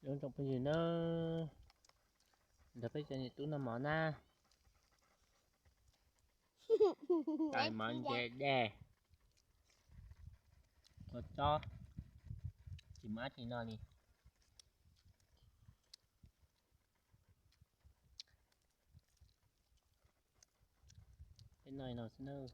Ib tsoom phooj ywg na, nrog peb cov niam tub noj mov na. Tais mov ntse dej, kua txob, tsis muaj dab tsi noj li. Peb noj li no xwb nawb.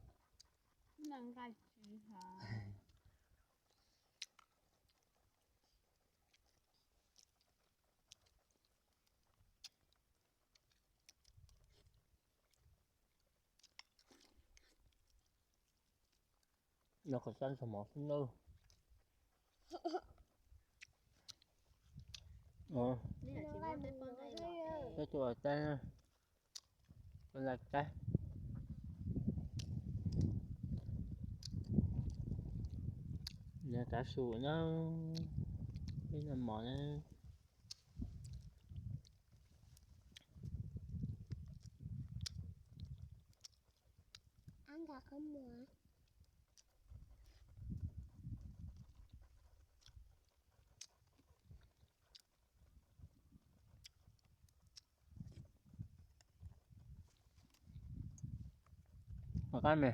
Noj kua txob ntxuag mov xwb nawb. Peb tus ua teb, ua laj teb. Noj tav su na, peb noj mov na. Pom qab me,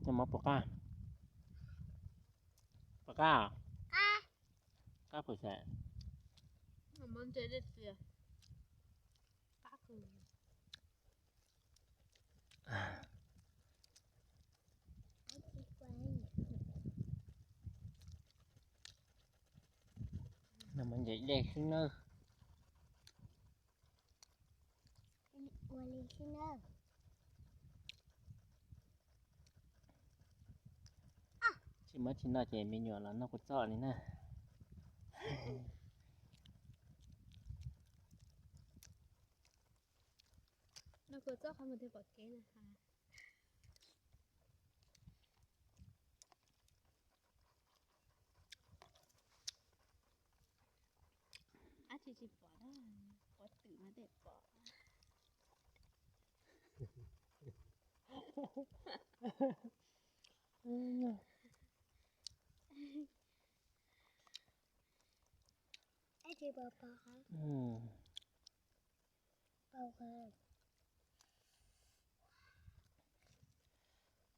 noj mov pom qab. Pom qab, qab pom xav. Noj mov ntse dej xwb nawb. Ua li xwb nawb. Tsis muaj tsis noj ces me nyuam los noj kua txob li na. Noj kua txob qhov muag thiaj pom kev na. Dab tsi tsis pom na, quav twm mas tej pom.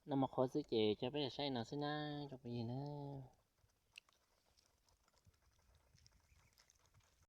Noj mov qhuav xwb ces coj peb los saib no xwb na, tsoom phooj ywg na.